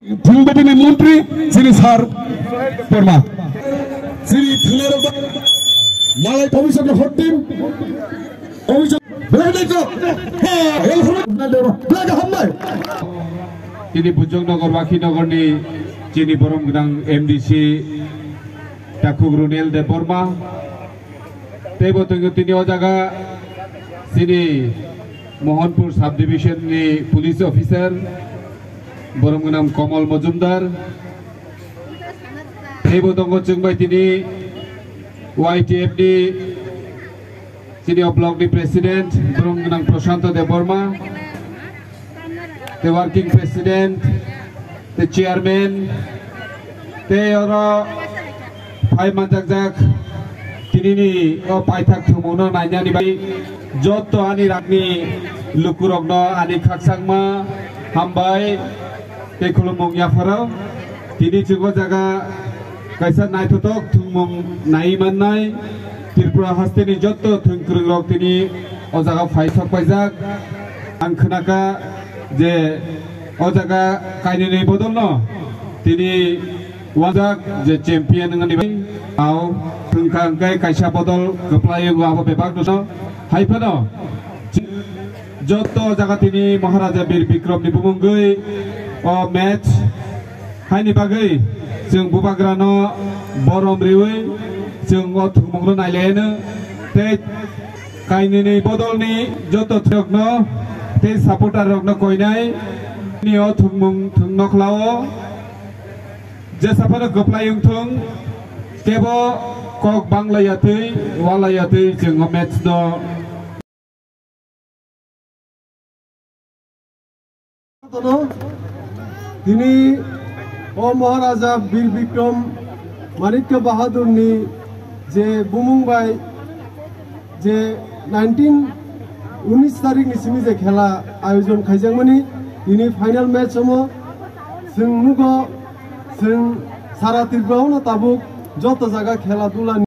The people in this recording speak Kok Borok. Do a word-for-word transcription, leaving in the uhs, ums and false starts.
Thwngbaibini montri chini sir Porma. Chini thwngnairok malai bhobishyotni hot team. Bhobishyot belai belai kok. Ha, el hunu belai hambai. Chini Bujong Nagar, Wakhi Nagarni chini borom gwnang M D C Takhuk Runel Debbarma. Teibo tongo tini o jaga chini Mohanpur subdivision ni police officer, borom gwnang Kamal Majumdar. Teibo tongo chwng bai tini Y T F ni chini o block ni president, borom gwnang Prashanto Debbarma. Tei working president, tei chairman, tei oro phai manjakjak tinini o paithak thwngmungno nainani bai joto ani rakni lukurokno ani khakchangma hambai tei khulumung yapharo. Tini chwng o jaga kaisa naithothok thwngmung nai mannai. Tripura hasteni jotto thwngkwrwngrok tini o jaga phai sok paijak. Ang khnakha je o jaga kainwini bodolno tini wajak je champion wngmani bai. Au thwngkha hwnkhe kaisa bodol kwplai wngo abo bebak dusno. Hai phano Joto jaga tini Maharaja Bir Bikram ni bumungwi o match haini bagwi chwng bubagrano borom riwi chwng o thwngmungno nailaino tei kainwini bodolni joto thwrokno tei supporter rokno koinai ni o thwngmung thwngno khlao jesa phano kwplai wngthung kebo kok bangla yatwi wala yatwi chwng o match no Tini o Maharaja Bir Bikram Manikya Bahadur ni je bumung bai je nineteen unis tarik ni simi je khela ayojon khaijakmani tini final match omo chwng nugo chwng sara Tripura o no tabuk joto jaga khela dula ni